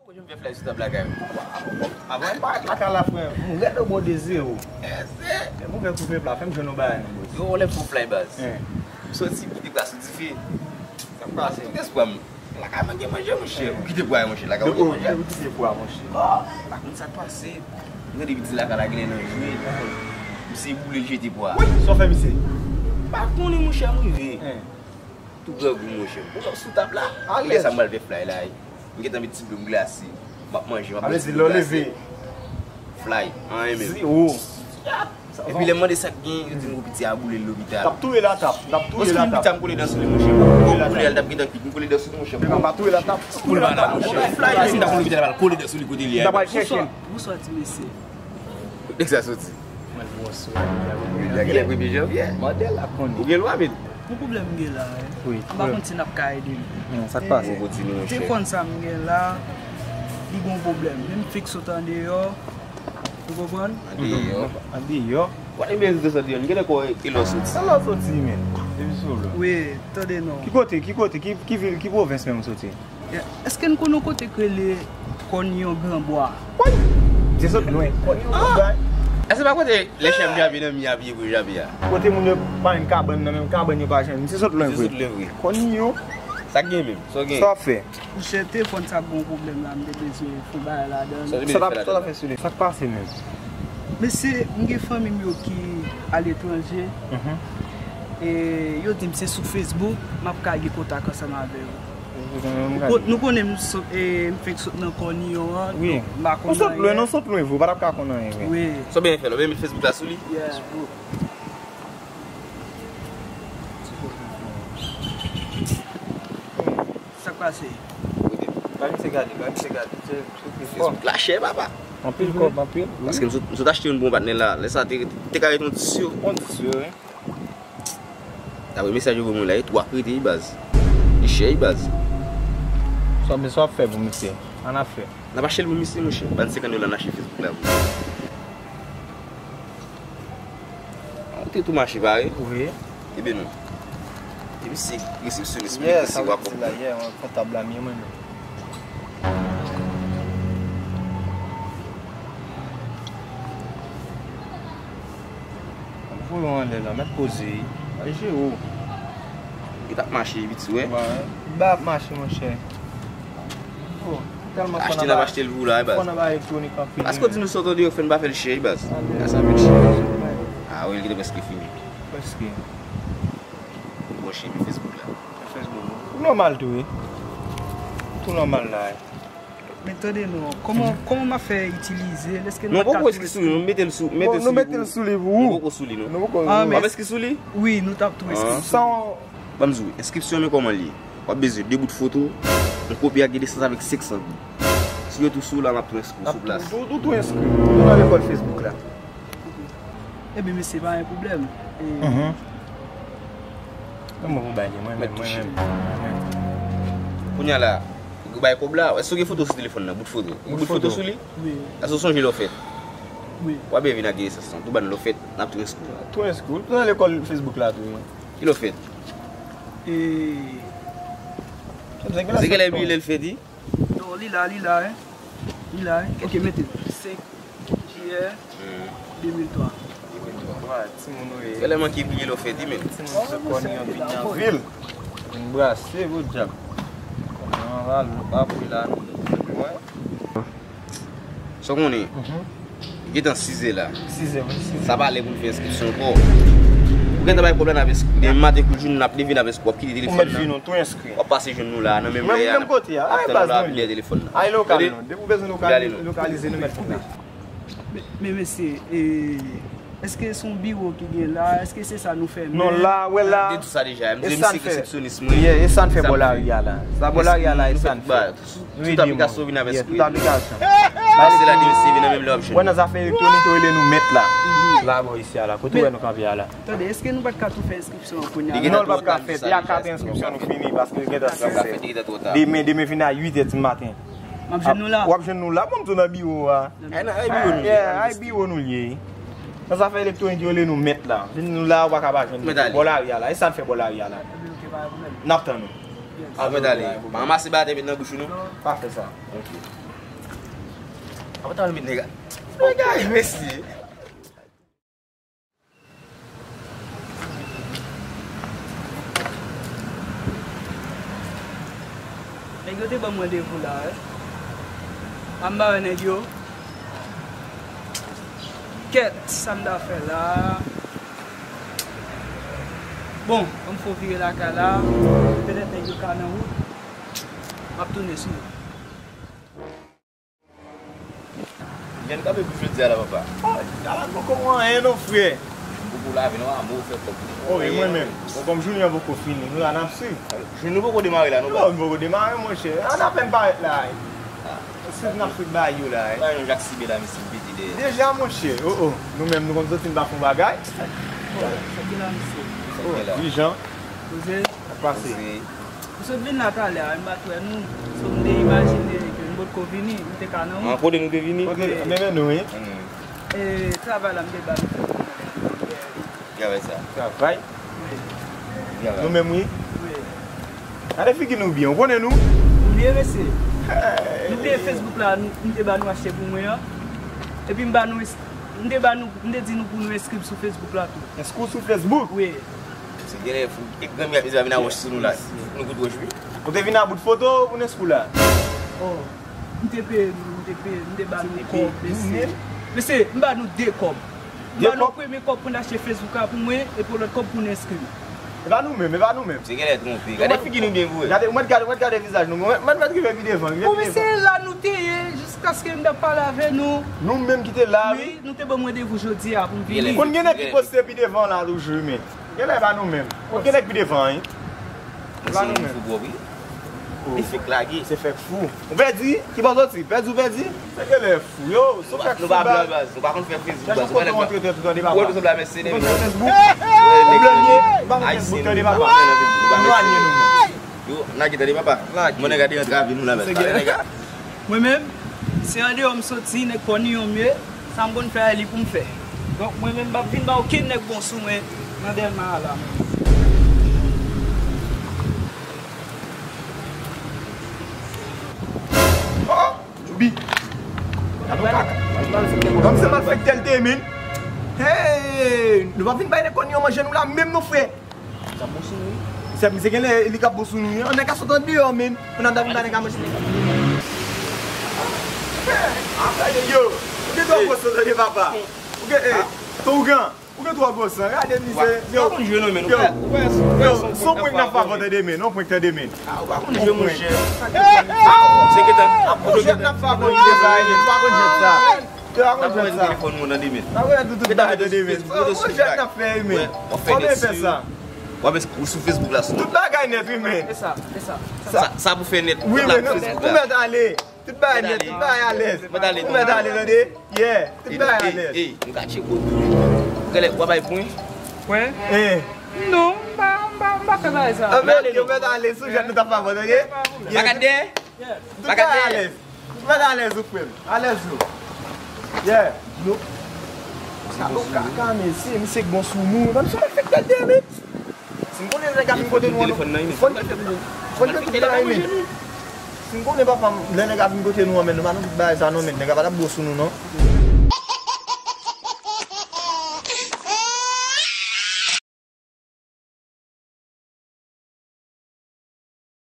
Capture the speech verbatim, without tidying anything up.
Kote m fè flay sou tab lakay ou? Avan m parèt lakay la, frè, m rèd obò de zewo. Èske? Lè m ouvè koupe pla, fè m jwenn yon bagay non, bòs. Yo, lè m fè yon flay, baz. M soti, m kite pla sou dife. Sa k pase? Tout espwa m. Lakay mwen gen manje, monchè. Ou kite pwa, monchè. Lakay mwen gen manje. Ou kite pwa, monchè. Bon, m pa konn sa k pase. M tande piti lakay la genlè nan jwe. Misye boule l jete pwa. Wi, sa w fè misye? M pa konnen, monchè, m rive. Tou grangou, monchè. M pran sou tab la. Lè sa m pral fè flay la. M gentan met ti dlo m glase. M ap manje, m ap bwè ti dlo glase. Flay, anyen menm. Epi lè m mande sa k gen, yo di m gon piti a boule l lopital. T ap touye l atap, t ap touye l atap. Piti a m kole dan sou li, monchè. Koulye a l t ap gentan kwit, m kole dan sou li, monchè. Pou l pa touye l atap. Pou l pa la, monchè. Flay la, si m ta konn lopital, m pral kole dan sou li kote li a. M ta pral chèche l. Bonswa, ti mesye. Kote sa soti? Mwen, bonswa. Depi premye janvye. Mande l ap konnen. Ou gen lwa, men. Yon pwoblèm m gen la, wi. Wi, m pa konn si n ap ka ede m. Non, sa k pase? Telefòn sa m gen la, li gon pwoblèm. Men m fèk sot andeyò. Ou konprann? Andeyò. Andeyò. Wè, men sot andeyò. M genlè kwè e lè w soti. Sa lè w soti, men. Depi sou lè. Wi, tande non. Ki kote, ki kote, ki, ki vil, ki pwovens menm ou soti? Èske n konn yon kote k rele Kòn yon Granbwa? Wi! Misye sot lwen. Kòn yon Granbwa. Èske se pa kote lè chèf jape nan mi a piye pou jape a? Kote moun yo pa jwenn kabann nan, menm kabann yo pa jwenn. Misye sot lwen vre. Misye sot lwen vre. Kòn yon. Sa k gen menm? Sa w gen? Sa w ap fè? Monchè, telefòn sa gon pwoblèm la, m te bezwen fè yon bagay ladan l. Sa w te bezwen fè ladan l? Sa w t ap fè sou li? Sa k pase menm? Mesye, m gen fanmi m yo ki aletranje. E yo di m se sou Facebook m ap ka gen kontak ansanm avè yo. Nou konnen m sot, e, m fenk sot nan Kòn yon an, donk m pa konn anyen. Ou sot lwen, non, sot lwen vre, ou pa t ap ka konn anyen vre. Wi. Sa w byen fè la, w byen met Facebook la sou li? Yeah. Sa k pase? Ba misye gade, ba misye gade. Se, se pi fò. Facebook la chè, papa. Anpil kòb, anpil. Paske m sot, m sot achte youn pou yon patnè la. Lè sa te, te ka ret yon dis yo. Yon dis yo, wi. Dapre mesaj yo voye mwen la, e twa k rete, wi, baz. Li chè, wi, baz. Sa w, sa w ap fè pou misye? Ann ap fè. N ap achte l pou misye, monchè. Ban senkant dola, n achte Facebook la pou li. An, ou te tou mache pare? Wi. Ebyen non. Epi se resepsyonis mwen ki se w ap la. Yeah, mwen kontab la, mwen menm. Voye w anlè la, mèt poze. Ay, Jero. Li t ap mache, piti, wè. Ba, li bay ap mache, monchè. Oh, tèlman fò nan bagay, achte l pou w la, wi, baz. Fò nan bagay elektwonik anpil. Paske w di nou sot andeyò, fè n pa fè l chè, wi, baz. Andeyò. Sa fè chè. Ah, wi, li te prèske fini. Prèske. Bon, chè, epi Facebook la. Facebook. Ou nòmal tou, wi. Tou nòmal la, wi. Men tande non, kòman, kòman m ap fè itilize l? Èske nou pa t ka tou eskri sou li? Non, poko eskri sou li, nou mete l sou, mete l sou li pou ou. Nou poko sou li, non. Nou poko. Ah, men w ap eskri sou li? Wi, nou t ap tou eskri sou li. Sa w Ban m di w, enskripsyon an men kòman l ye. W ap bezwen de bout foto, yon kopi ak de desant avèk senk san goud. Si yo tou sou la, m ap tou enskri w sou plas. Tou, tou, tou enskri. Tou nan lekòl Facebook la. Ebyen, mesye, pa gen pwoblèm. E, mhm. Mwen, mwen, mwen, mwen, mwen, mwen. Kounye a la, ou bay kòb la, èske w gen foto sou telefòn nan? Bout foto. Ou gen bout foto sou li? Wi. Èske w sonje lè w fèt? Wi. W ap byen vin ak de desant lan. Tou ban nou lè w fèt, n ap tou enskri w. Tou enskri w. Tou nan lekòl Facebook la, tou. Ki lè w fèt? E, se genlè bliye lè l fèt, wi. Non, li la, li la, hein. Li la, hein. Ok, mete l. Senk jiyè de mil twa. Timoun ou ye. Genlè manke bliye lè w fèt, wi, men. Timoun se kòn yon vin nan vil. Vin brase, podyab. Kòman va l, nou pa pou la, nou. Mwen. Sa w konnen? Mhm. Gentan sizè la. Sizè, wi, sizè. Sa pa lè pou n fè enskripsyon ankò. Ou gentan bay kòb la, n ap enskri. Demen maten, kou l jounen, n ap leve, n ap enskri. W ap kite telefòn nan. Ou mèt vin, nou tou enskri. W ap pase jwenn nou la, nan menm lè a, n ap tann nou la, dèyè telefòn nan. Ay, lokal nou. Depi w bezwen lokalize, nou mèt vin la. Men, men, mesye, e, èske se yon biwo ki gen la? Èske se sa nou fè menm? Non, la, wè la. M te di w sa deja. M di w, misye resepsyonis mwen. Yeah, e sa n fè bò lari a la. Sa bò lari a la, e sa n fè. Tout aplikasyon vin avèk, wi, tout aplikasyon. Pase la, demen se vin nan menm lè w ap jwenn. Wè, nan zafè elektwonik, yo rele nou mèt la. Mhm. La, bò isi a la. Kote w wè nou kanpe a la? Tande, èske nou pa t ka tou fè enskripsyon an kounye a? Non, l p ap ka fèt. Y a kat enskripsyon nou fini, paske l gentan sizè. Demen, demen vin a uitè di maten. M ap jwenn nou la. W ap jwenn nou la, bon, m tou nan biwo a. Ay, nan, ay, biwo nou ye. Yeah, ay, biwo nou ye. Nan zafè elektwonik, yo rele nou mèt la. Vin nou la, ou pa ka pa jwenn nou. Bò lari a la. E sa n fè bò lari a la. N ap tann ou. Yes. Mèt ale. Pa ranmase batè met nan bouch ou, non. Pa fè sa. Ok. Ou ta met nèg a. Nèg a, mesye. Nèg yo te ban m randevou la, wi. A m ba wè nèg yo. Kèt, sa m ta fè la? Bon, an m fè yon vire lakay la. Petèt nèg yo ka nan wout. M ap tounen sou yo. Jan n kanpe pou jodi a la, papa. Oh, Alan poko wè anyen non, frè. M poko lave non, a mwen fè kòb li. Oh, e mwen menm. Bon, kòm jounen an poko fini, nou la n ap swiv. Jounen nou poko demare la, non, non, nou poko demare, monchè. An apèn parèt la. Swiv n ap swiv bagay yo la. Bagay nou jak sibe la, misye pete dèyè. Deja, monchè. Oh, oh. Nou menm, nou konn soti n pa fè yon bagay. Oh, sa ki la, misye? Oh, Dijan. Poze. Sa k pase? Poze. M sot vin la talè a, m pa t wè nou. So, m te imajine ke nou potko vini, nou te ka nan wout. An, kote nou te vini? Kote, men, men nou, wi. Hmm. E, travay la, m te ba nou fè. Travay sa. Travay? Wi. Travay. Nou menm, wi. Wi. Gade figi nou byen, ou konnen nou? Ou byen, mesye. Hey. Nou te Facebook la, nou, m te ba nou achte pou mwen an. Epi m ba nou, ins- m te ba nou, m te di nou pou nou enskrib sou Facebook la tou. Enskrib sou Facebook? Wi. Se genlè fou. E granmèt ap vin a wòch sou nou la. Nou kout wòch, wi. Ou te vin a bout foto pou n enskou la? Oh, m te peye nou, m te peye, m te ba nou kòb, mesye. Mesye, m ba nou de kòb. M ba nou premye kòb pou n achte Facebook la pou mwen, epi lòt kòb pou n enskri m. E pa nou menm, e pa nou menm. Se genlè twonpe. Gade figi nou byen vre. Gade, ou mèt gade, ou mèt gade vizaj nou. Ou mèt, mèt, mèt rive pi devan, rive pi devan. Bon, mesye, la nou te ye, jiskaske m t ap pale avè nou. Nou menm ki te la, wi. Wi, nou te ban m randevou jodi a pou m vini. Konn gen nèg ki poste pi devan la toujou, men. Genlè e pa nou menm. Konn gen nèg pi devan, wi. E pa nou menm. Fou bwòb, wi. Oh. Li fèk lage. Se fèk fou. Ou pèdi? Ki bò w soti? Pèdi ou pèdi? Se genlè fou. Yo, sou fèk fou, baz. Nou pa blan, baz. Nou pa konn fè Facebook, baz. Chèche yon kote w antre tèt ou, tande papa. Ou wè nou sanble a mèsenè, men. Ou konn fè Facebook? Ou wè nèg yo. Ou blenye, nou pa konn Facebook, tande papa. Nou elwanye nou menm. Yo, lage, tande papa. Lage. Mwen nèg a te rantre avè nou la, baz. Se genlè. Mwen menm, se andeyò m soti, nèg kò ni yon mye, sa m konn fè a, li pou m fè. Donk, mwen menm, m p ap vin ba okenn nèg bon sou mwen nan Dèlma a la, mwen. Oh! Djoubi! Gade yon kaka. Kòm se malfektè l te ye, men. Hey! Nou p ap vin bay nèg kò ni yon manje nou la, menm non, frè. Sa bon sou nou, wi. Sèm, se genlè li k ap bon sou nou, wi. An nèg ka sot andeyò, men. Pou n ap vin bay nèg a manje. Apre yo, ou gen twò gwo san, tande papa. Ou gen, eh, tougan. Ou gen twò gwo san. Gade mizè. Yo, yo, yo, se yon prank n ap fè avè w, tande, men. Yon prank, tande, men. Ah, ou pa konn jwe, monchè. Se gentan. Ap konn jwèt n ap fè avè w, li te bay, men. Ou pa konn jwèt sa. Ou pa konn jwèt sa. Telefòn mwen nan demen. N ap wè tout bagay nan demen. Ou konn jwèt n ap fè, men. Kòman fè sa? W ap enskrib ou sou Facebook la sou. Tout bagay nèt, wi, men. E sa, e sa. Sa, sa pou fè nèt. Wi, men, ou mèt ale. Tout bagay nèt, tout bagay alèz. Ou mèt ale, tande? Yeah, tout bagay alèz. Ey, ey, m ka tcheke w tou. Genlè, w a bay pwen? Pwen? Eh. Non, m pa, m pa, m pa fè bagay sa. Anben, ok, ou mèt ale sou jwèt nou t ap fè avè w, tande? Pa gade dèyè. Tout bagay alèz. Tout bagay alèz, ou frè m. Alèz, ou. Yeah. Yo. Sa bon kaka, mesye, misye k bon sou nou. Ban m sou malfektè l te ye, men. Si m konnen nèg ap vin kote nou an, fò n kite, fò n kite tout bagay, men. Si m konnen papa m, lè nèg ap vin kote nou an, men, nou pa nan tout bagay sa non, men. Nèg la pa t ap bon sou nou, non.